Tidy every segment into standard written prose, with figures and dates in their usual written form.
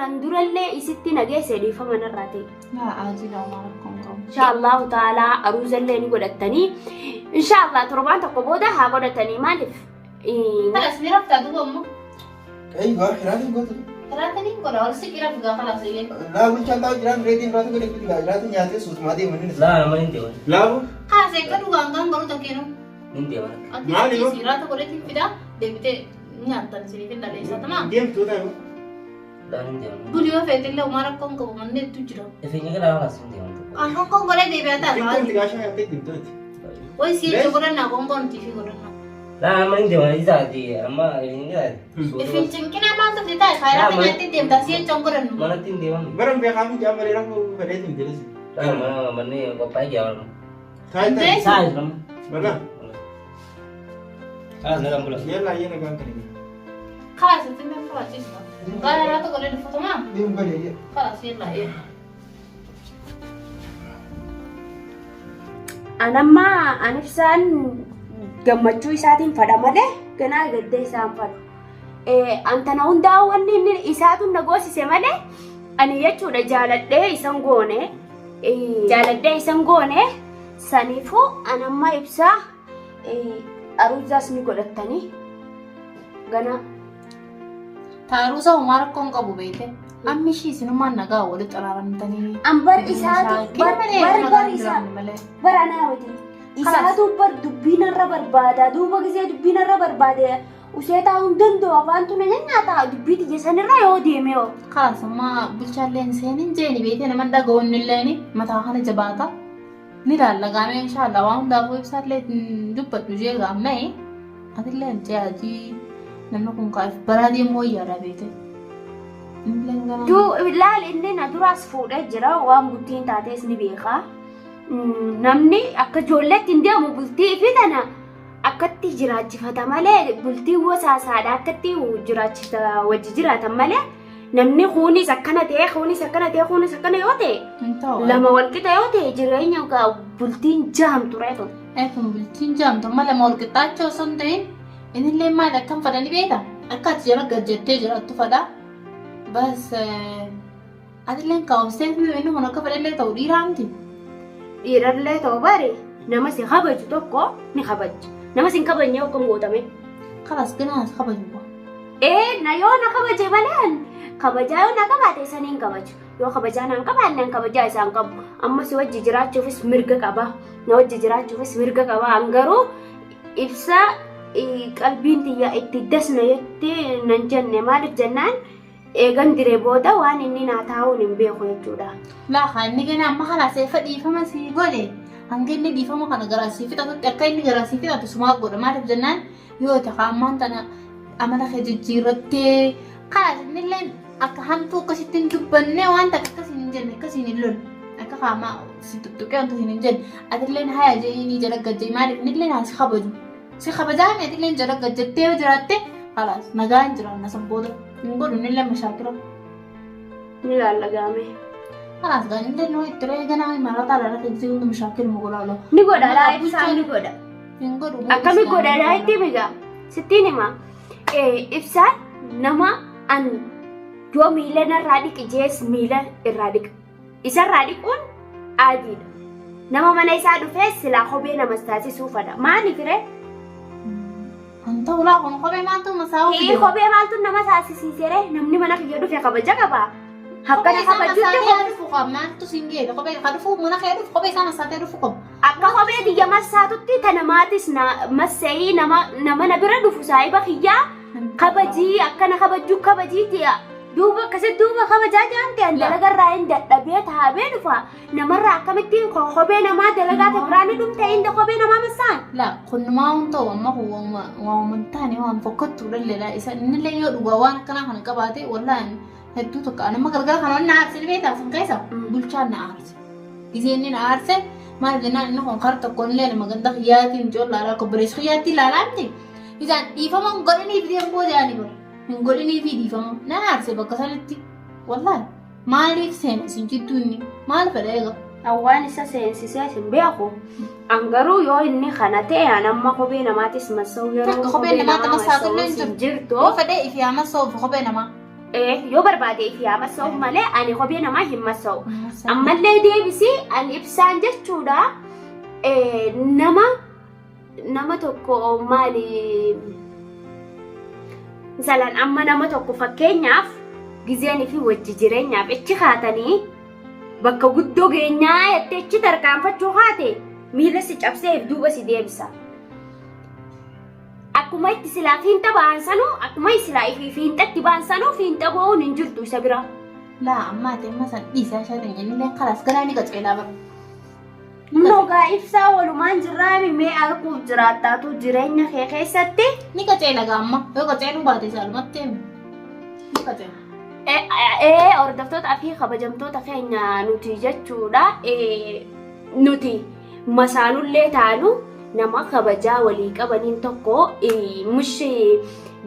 kanan durallee isitti na geesse dhiifama narraa ta'e. Laa aajila homaa rakkoon qabu. Insha Allahu ta'ala aruuzallee ni godhattanii. Insha Allah torbaan tokko booda haa godhatanii maaliif? Kalas ni raftaa duuba ammoo. Eeywa hiraatiin gootu. Hiraatiin godha ol siqi rafi gaa kalas illee. Laa bulchaan taa'u jiraan reetiin hiraatiin godhe kuti gaa hiraatiin nyaatee suutumaa deemu inni. Laa nama hin deeman. Laabu. Kalas eegga dhugaan gaan garuu takkeenu. Hin deeman. Ati Maali yoo? hiraata godhetiin fidaa deebitee nyaattan isiniif hin dhaleessa tamaa. Deemtuu ta'e. Laa hin deeman. Buli yoo feetillee homaa rakkoon qabu manni hedduu jira. Ifeenya gara halas hin deeman. An konkoon godhee deebi'aa ta'a. Xiqqoon xiqqaashaa nyaattee deemtuuti. Way si jecha godhannaa konkoon tiifii godhannaa. Laa nama hin deeman. Isaati amma ifeenya gara. Ifin cinqinaa maaltu fi taa'e faayidaa nyaattee deemtaa si jecha hin godhannu. Manatti hin deeman. Baran beekaa fi jaan malee rakkoo fedheetiin jedhesi. Laa mana manni qophaa'ee jira. Taayitaa. Saa jira. Balaa. Kalas nagaan bula. Yalla ayyana gaan kan inni. Kalas itti nan barbaachisa. Gaara irraa godhee dhufutumaa. Deemu galee. Kalas yalla yalla. Anamma an ibsaan gammachuu isaatiin fadha malee ganaa gadda isaan fadhu. An tana hundaa wanni inni isaatu na goosise malee ani jechuudha jaaladhee isan goone jaaladhee isan goone saniifuu anamma ibsaa aruuzaas ni godhattanii ganaa. Taaruusa homaa rakkoon qabu beekte. Ammi ishii isinumaan nagaa walitti araaramtanii. An bar isaatu bar bar bar isaa bar anaa miti. Isaatu bar dubbii narra barbaada. Duuba gisee dubbii narra barbaade usee taa'uu hin danda'u afaan tuna nyaata dubbii tiyya sanirra yoo deeme hoo. Kalas amma bulchaallee hin seenin jeeni beekte nama dhaga'uun illeen mataa kana jabaata. Ni laalla gaamee inshaallah waan hundaafuu ibsaallee dubbadhu jee gaammee atillee hin ce'atii namni kun kaa'eef baraa deemuu wayyaadha beekte. Innilleen ganaa. Du laal inni na duraas fuudhee jira waan bultiin taatees ni beeka. Namni akka ijoolleetti hin deemu bultii fi tana akkatti jiraachifata malee bultii wasaasaadha akkatti jiraachisa wajji jiraatan malee namni kuunis akkana ta'e kuunis akkana ta'e kuunis akkana yoo ta'e Hin ta'u. lama walqixa yoo ta'e jireenya gaa bultiin jaamtu reetu. Kun bultiin jaamtu amma lama wal qixxaachuu osoo hin ta'in innillee maal akkam fedha ni beekta? Akka ati jala gad jettee jiraattu fedha. Bas atillee kaa'umsee fi inni kun akka fedhallee ta'u dhiiraa miti. Dhiirallee ta'u bari nama si kabaju tokko ni kabaja. Nama si hin kabajne akkam gootame. Kalas ganaa si kabaju. Ee na yoo na kabaje malee kabajaa yoo na qabaate isaan hin kabaju. Yoo kabajaa na hin qabaanne an kabajaa isaan qabu. Amma si wajji jiraachuufis mirga qaba. Na wajji jiraachuufis mirga qaba. An garuu ibsa qalbiin tiyya itti dasna jettee nan jenne maaliif jennaan eegan diree booda waan inni naa taa'uun hin beeku jechuudha. Laa haa inni ganaa amma kalaas eeffa dhiifama sii godhe hanga inni dhiifama kana garaa sii fixatutti akka inni garaa sii fixatu sumaa godha maaliif jennaan yoo ta'e ammaan tana amala kee jijjiirrattee kalaas innilleen akka hamtuu akkasitti hin dubbanne waan takka akkasiin hin jenne akkasiin hin lollu akka qaamaa si tuttuqee wanta hin jenne atilleen haya je'inii jala gad je'i maaliif innilleen haa si kabaju si kabajaa mi atilleen jala gad jettee yoo jiraatte kalaas nagaan jiraanna san booda hin godhu innilleen mashaakila. Ni laalla gaame. Kalaas gaa innilleen noo itti re'ee ganaa marataa laala keessi hundi mashaakiluma godhaa Ni godha laa ibsaan ni godha. Hin godhu. Akkami godha laa itti migaa. Sittiin hima. Ibsaan nama an yoo miila narraa dhiqi jees miila irraa dhiqa. Isarraa dhiquun aadiidha. Nama mana isaa dhufee silaa kophee namas taasisuu fadha. Maaliif ree? Kan ta'u laa kun kophee maaltu masaa'uu Hii kophee maaltu nama taasisiise ree? Namni mana kiyya dhufe kabaja qaba. Akkana kabajutti kophee dhufu qaba maaltu siin geedha kophee ka dhufu mana kee dhufu kophee isaa masaatee dhufu qaba. Akka kophee tiyya massaatutti tana maatis na massa'ii nama nama na bira dhufu saahiba kiyyaa kabajii akkana kabajuu kabajii tiya. Duuba akkasitti duuba kabajaa jaamte an dalagarraa hin dadhabee taabee dhufa. Namarraa akkamittiin kophee namaa dalagaa ta biraa ni dhumte inda kophee namaa massaan. La kunnumaa waan ta'u amma kun waanuma hin taane waan fokkattuu dhalleedha. Isa innillee yoo dhugaa waan akkanaa kana qabaate wallaahi hedduu tokko nama galgala kana waan na aarse ni beektaa sun keessa bulchaan na aarse. Gisee inni na aarse maal jennaan inni kun kara tokkoon illee nama ganda kiyyaatiin coollaadha akka obboleessa kiyyaatti ilaalaa miti. Isaan dhiifama hin godhiniif deemoo jedhanii bara. Hin godhiniifi dhiifama. Na aarse bakka sanitti. Wallaahi maaliif seena isin jidduu inni maal fedha eega. An waan isa seensisee hin beeku. An garuu yoo inni kana ta'e an amma kophee namaatis massa'uu yeroo Takka kopheen namaa namaa massaatu illee hin massa'uus jirtu. Yoo fedhe ifi haa massa'uuf kophee namaa. Yoo barbaade ifi haa massa'u malee ani kophee namaa hin massa'u. Ammallee deebisii ani ibsaan jechuudha nama nama tokko maali misalaan amma nama tokko fakkeenyaaf gizeen fi wajji jireenyaaf ichi kaatanii bakka guddoo geenyaa jettee ichi tarkaanfachuu kaate miila si cabsee duuba si deebisa. Akkuma itti silaa fiinxa ba'an sanuu akkuma silaa ifii fiinxatti ba'an sanuu fiinxa ba'uun hin jirtu isa bira. Laa amma ati amma san dhiisaa isaa ta'e innillee kalaas garaa ni qaceelaa bara. Nogaa ibsaa walumaan jirraa mee arguuf jiraattaatu jireenya kee keessatti. Ni qaceela gaa amma yoo qaceeluu baate isaalumatti himi. Ni qaceela. Ee hordoftoota fi kabajamtoota keenya nuti jechuudha nuti masaanullee taanu nama kabajaa walii qabaniin tokko mushi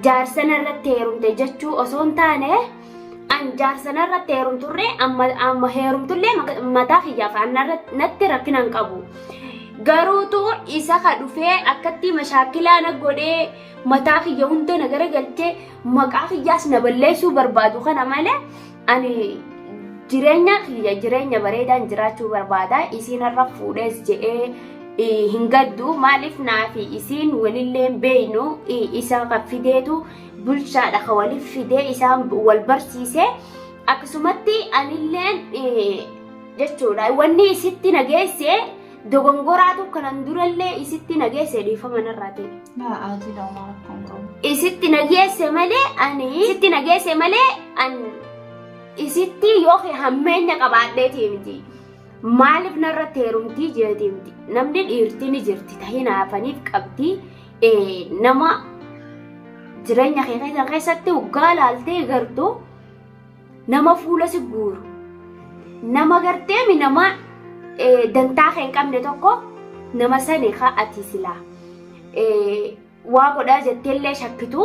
jaarsana irratti heerumte jechuu osoo hin taane an jaarsana irratti heerumturree amma amma heerumtullee mataa kiyyaaf natti rakkina hin qabu. Garuutu isa ka dhufee akkatti mashaakilaa na godhee mataa kiyya hunda na garagalchee maqaa kiyyaas na balleessuu barbaadu kana malee ani jireenya kiyya jireenya bareedaan jiraachuu barbaada isiin har'a fuudhees jedhee hin gaddu maaliif naafi isiin walillee hin beeynu isa kan fideetu bulchaadha kan waliif fidee isaan wal barsiise akkasumatti anilleen jechuudha wanni isitti na geesse Dogongoraatu kanan durallee isitti na geesse dhiifama narraa ta'e. Laa aajii laa homaa rakkoon qabu. Isitti na geesse malee ani isitti na geesse malee an isitti yookiin hammeenya qabaadheetii miti. Maaliif narratti heerumtii jeetii miti. Namni dhiirti ni jirti tahin haafaniif qabdi. Nama jireenya kee keessa keessatti waggaa laaltee gartuu nama fuula si guuru nama garteemi nama dantaa kee hin qabne tokko nama sani ka ati silaa waa godhaa jetteellee shakkitu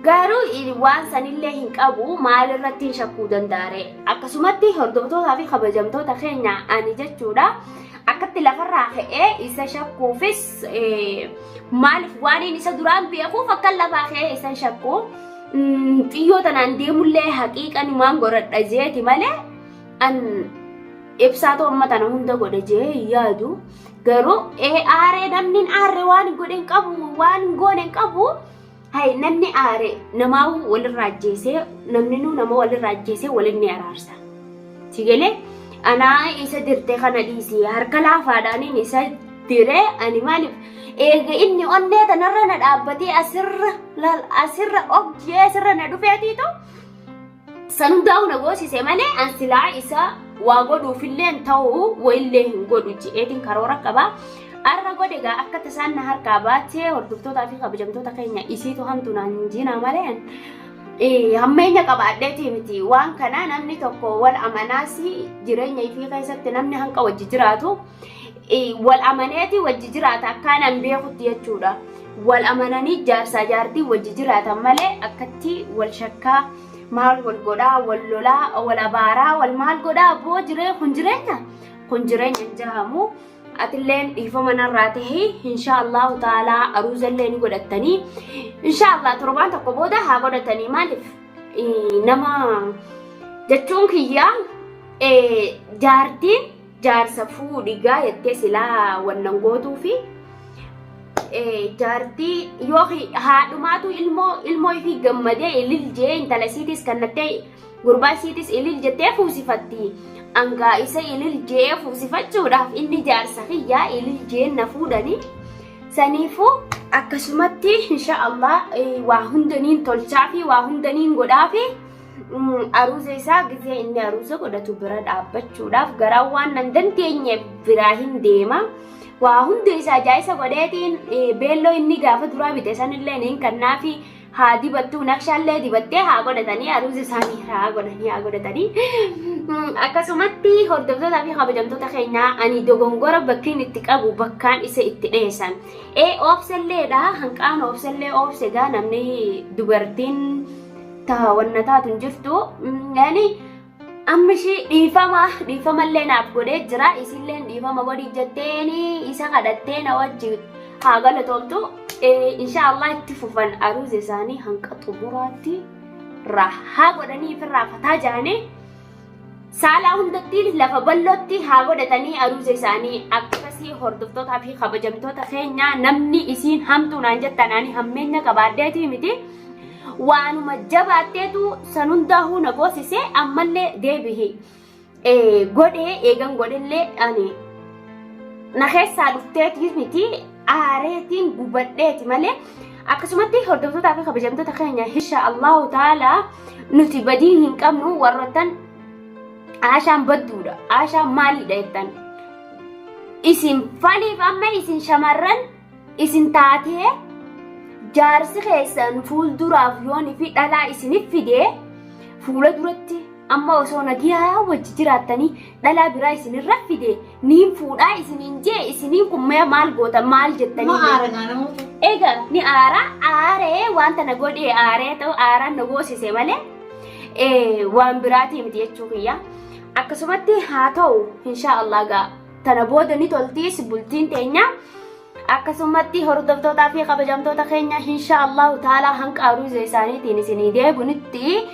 garuu waan sanillee hin qabu maalirratti hin shakkuu danda'are akkasumatti hordoftootaa fi kabajamtoota keenya ani jechuudha akkatti lafarraa ka'ee isa shakkuufis maaliif waan inni isa duraan beekuuf akka lafaa ka'ee isa shakku Xiyyoo tanaan deemullee haqiiqan waan godhadha jeeti malee an ibsaa amma tana hunda godhe jee hin yaadu. Garuu ee aaree namni hin aarre waan hin godhe hin qabu waan hin goone hin qabu. Hay namni aare namaa walirraa ajjeesee namni nuu nama walirraa ajjeesee walin ni araarsa. Si galee anaa isa dirte kana dhiisi harka laafaadhaaniin isa diree ani maaliif eega inni onnee tanarra na dhaabbatee asirra laal asirra ogjee asirra na dhufeetiitu san hundaa'u na goosise malee an silaa isa waa godhuufillee hin ta'u wayillee hin godhu je'eetiin karoora qaba. Arra godhe egaa akka tasaan na harkaa baatee hordoftootaa fi kabajamtoota keenya isiitu hamtu naan hin jiinaa malee hammeenya qabaadheetii miti waan kana namni tokko wal amanaas jireenya ifii keessatti namni hanqa wajji jiraatu wal amaneeti wajji jiraata akkaan an beekutti jechuudha. Wal amananii jaarsaa jaartii wajji jiraatan malee akkatti wal shakkaa maal wal godhaa wal lolaa wal abaaraa wal maal godhaa boo jiree kun jireenya kun jireenya hin jahamu. Atilleen dhiifama narraa tahi insha Allahu ta'ala aruuzallee ni godhattanii insha Allah torbaan tokko booda haa godhatanii maaliif nama jechuun kiyyaa jaartiin jaarsa fuudhi gaa jettee silaa wannan gootuu fi jaartii yookiin haadhumaatu ilmoo ilmoo ifii gammadee ilil jee intala isiitis kannattee gurbaa isiitis ilil jettee fuusifatti. Angaa isa ilil jee fuusifachuudhaaf inni jaarsa kiyyaa ilil jeen na fuudhanii saniifuu akkasumatti insha Allah waa hundaniin tolchaa fi waa hundaniin godhaa fi aruuza isaa gizee inni aruuza godhatu bira dhaabbachuudhaaf garaa waan nan dandeenyeef biraa hin deema. Waa hunda isaa jaayisa godheetiin beelloo inni gaafa duraa bite sanillee niin kannaafi haa dibattuu naqshaallee dibattee haa godhatanii aruuza isaanii haa godhanii haa godhatanii. Akkasumatti hordoftootaa fi kabajamtoota keenyaa ani dogongora bakkiin itti qabu bakkaan isa itti dheessan. Ee oobselleedha hanqaan oobsellee oobse gaa namni dubartiin ta wanna taatu hin jirtu. Yani amma ishii dhiifama dhiifamallee naaf godhee jira isilleen dhiifama godhi jetteeni isa kadhattee na wajji haa galatoomtu. Insha Allah itti fufan aruuza isaanii hanqa xumuraatti haa godhanii ifirraa fataa jedhanii saalaa hundatti lafa bal'ootti haa godhatanii aruuza isaanii. Akkasii hordoftootaa fi kabajamtoota keenya, namni isiin hamtuu naan jettan, ani hammeenya qabaaddeetii miti. Waanuma jabaatteetu san hundaa'uu na goosise. Ammallee deebihi godhee eegan godhellee ani na keessaa dhufteetii miti, aareetiin gubadheeti malee. Akkasumatti hordoftootaa fi kabajamtoota keenya, insha Allahu ta'ala nuti badii hin qabnu. Warroottan Aashaan badduudha, Aashaan maaliidha jettan, isin faliif amma isin shamarran isin taatee jaarsi keessan fuulduraaf yoonii fi dhalaa isinif fidee fuula duratti amma osoo nagiyaa wajji jiraattanii dhalaa biraa isinirra fide niin fuudhaa isiniin jee, isiniin kun mee maal goota, maal jettanii? Ma aara gaa namoota. Egaa ni aara, aaree wanta na godhee aaree ta'u aaraan na goosise malee waan biraatii miti jechuu kiyya. Akkasumatti haa ta'u, insha Allah gaa tana booda ni toltiis bultiin teenya. Akkasumatti hordoftootaa fi kabajamtoota keenya, insha Allahu ta'ala hanqa aruuza isaaniitiin isinii deebunitti.